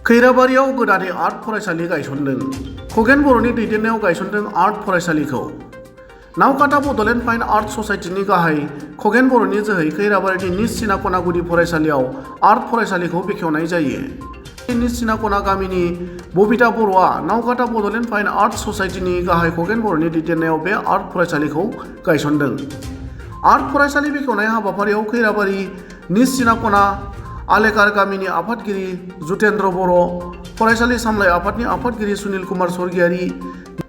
खैराबारियाव गोदानै आर्ट फरायसालि गायसनदों। खगेन बर'नि दैदेननायाव गायसनदों आर्ट फरायसालिखौ। नावकाटा बड'लेण्ड फाइन आर्ट ससाइटिनि गाहाय खगेन बर'नि जोहै खैराबारिनि निज सिनाखना गुदि फरायसालियाव आर्ट फरायसालिखौ बेखेवनाय जायो। निज सिनाखना गामिनि बबिता बर'आ नावकाटा बड'लेण्ड फाइन आर्ट ससाइटिनि गाहाय खगेन बर'नि दैदेननायाव बे आर्ट फरायसालिखौ गायसनदों। आर्ट फरायसालि बेखेवनाय हाबाफारियाव खैराबारि निज सिनाखना आलेकार गामिनि आफादगिरि जुतेन्द्र बर', फरायसालि सामलाय आफादनि आफादगिरि सुनिल कुमार स्वर्गियारि,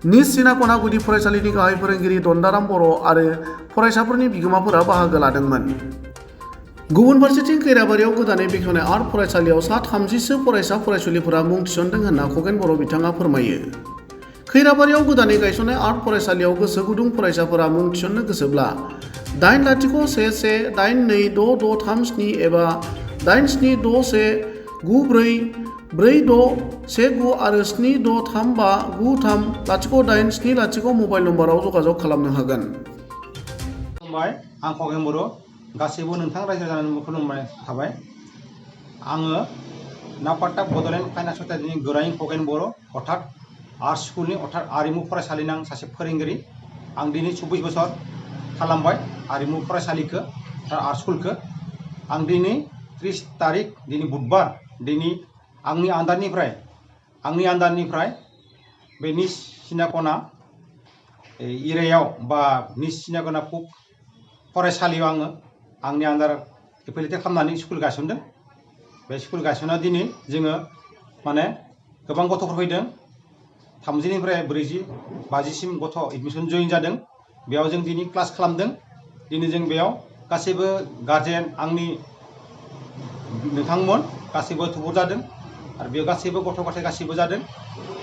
निज सिनाखना गुदि फरायसालिनि गाहाय फोरोंगिरि दन्दाराम बर' आरो फरायसाफोरनि बिगोमाफोरा बाहागो लादोंमोन। गुबुन फारसेथिं खैराबारियाव गोदानै बेखेवनाय आर्ट फरायसालियाव सा 30सो फरायसा फरायसुलिफोरा मुं थिसनदों होनना खगेन बर' बिथाङा फोरमायो। खैराबारियाव गोदानै गायसननाय आर्ट फरायसालियाव गोसो गुदुं फरायसाफोरा मुं थिसननो गोसोब्ला 80116263637 एबा 8761944619 आरो 7635930870 मबाइल नम्बराव जगाजग खालामनो हागोन। खुलुमबाय, आं खगेन बर'। गासैबो नोंथां रायजो जानानै खुलुमबाय थाबाय। आङो नावकाटा बड'लेण्ड फाइन आर्ट ससाइटिनि गोरायुं खगेन बर', अर्थात आर्ट स्कुलनि अर्थात आरिमु फरायसालिनि आं सासे फोरोंगिरि। आं दिनै 24 बोसोर खालामबाय आरिमु फरायसालिखौ आर्ट स्कुलखौ। आं दिनै 30 तारिख दिनै बुधबार दिनै आंनि आन्दारनिफ्राय बे निज सिनाखना एरियायाव बा निज सिनाखना फरायसालियाव आङो आंनि आन्दार एफिलिएटेड खालामनानै स्कुल गायसनदों। बे स्कुल गायसननायाव दिनै जोङो माने गोबां गथ'फोर फैदों। 30निफ्राय 40, 50सिम गथ' एडमिसन जइन जादों। बेयाव जों दिनै क्लास खालामदों। दिनै जों बेयाव गासैबो गार्जेन आंनि नोंथांमोन गासैबो थुबुर जादों आरो बेयाव गासैबो गथ' गथाय गासैबो जादों।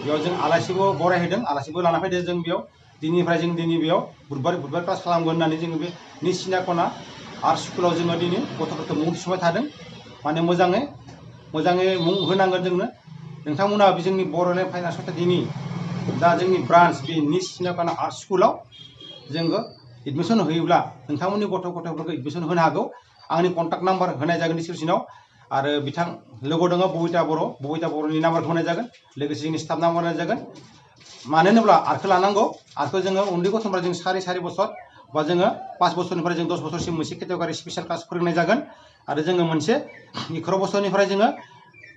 बेयाव जों आलासिबो बरायहोदों, आलासिबो लाना फैदों। जों बेयाव दिनैनिफ्राय जों बेयाव बुधबार क्लास खालामगोन होननानै जोङो बे निज सिनाखना आर्ट स्कुलाव जोङो दिनै गथ'फोरखौ मुं थिसनबाय थादों। माने मोजाङै मुं होनांगोन जोंनो। नोंथांमोनहा जोंनि बड'लेण्ड फाइन आर्ट ससाइटिनि दा जोंनि ब्रान्च बे निज सिनाखना आर्ट स्कुलाव जोङो एडमिसन होयोब्ला नोंथांमोननि गथ'फोरखौ एडमिसन होनो हागौ। आंनि कन्टेक्ट नाम्बार होनाय जागोन डिसक्रिपसनाव आरो लोगो दङ बबिता बर'नि नाम्बारखौ होनाय जागोन। लोगोसे जोंनि स्टाफ नाम्बार होनाय जागोन। मानो होनोब्ला आर्टखौ लानांगौ। आर्टखौ जोङो उन्दै गथ'निफ्राय जों 4 बोसोर बा जोङो 5 बोसोरनिफ्राय जों 10 बोसोरसिम मोनसे केटेगरि स्पेसियेल क्लास फोरोंनाय जागोन आरो जोङो मोनसे 11 बोसोरनिफ्राय जोङो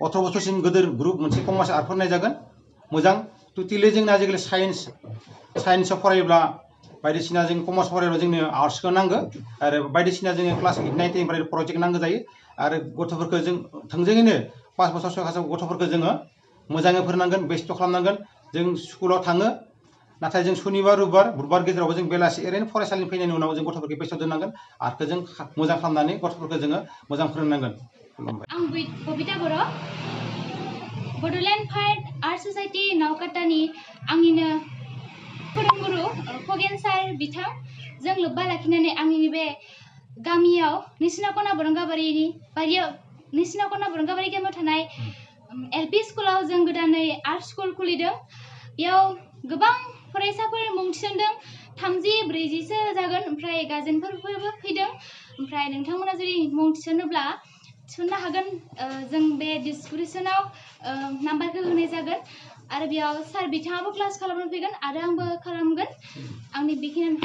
18 बोसोरसिम गोदोर ग्रुप मोनसे कमार्स आर्ट फोरोंनाय जागोन। मोजां टटेलि जोंना आजिखालि साइन्सआव फरायोब्ला बायदिसिना जों कमार्स फरायोब्ला जोंनो आर्ट्सखौ नांगौ आरो बायदिसिना जोङो क्लास 8, 9, 10 निफ्राय प्रजेक्ट नांगौ जायो आरो गथ'फोरखौ जों थोंजोङैनो 5 बोसोर 6 बोसोर गथ'फोरखौ जोङो मोजाङै फोरोंनांगोन, बेस्थ' खालामनांगोन। जों स्कुलाव थाङो, नाथाय जों सनिबार, रबिबार, बुधबार गेजेरावबो जों बेलासि ओरैनो फरायसालिनि फैनायनि उनाव जों गथ'फोरखौ बेस्थ' दोननांगोन। आर्टखौ जों मोजां खालामनानै गथ'फोरखौ जोङो मोजां फोरोंनांगोन। आं बबिता बर', बड'लेण्ड फाइन आर्ट ससाइटि नावकाटानि आंनिनो फोरोंगुरु खगेन सार बिथांजों लोब्बा लाखिनानै आंनि बे गामियाव निज सिनाखना बरंगाबारि गामियाव थानाय LP स्कुलाव जों गोदानै आर्ट स्कुल खुलिदों। बेयाव गोबां फरायसाफोर मुं थिसनदों। 30-40सो जागोन। ओमफ्राय गार्जेनफोरबो फैदों। ओमफ्राय नोंथांमोना जुदि मुं थिसनोब्ला थिसननो हागोन। जों बे डिसक्रिपसनाव नाम्बारखौ होनाय जागोन आरो बेयाव सार बिथाङाबो क्लास खालामनो फैगोन आरो आंबो खालामगोन। आंनि बेखिनियानो।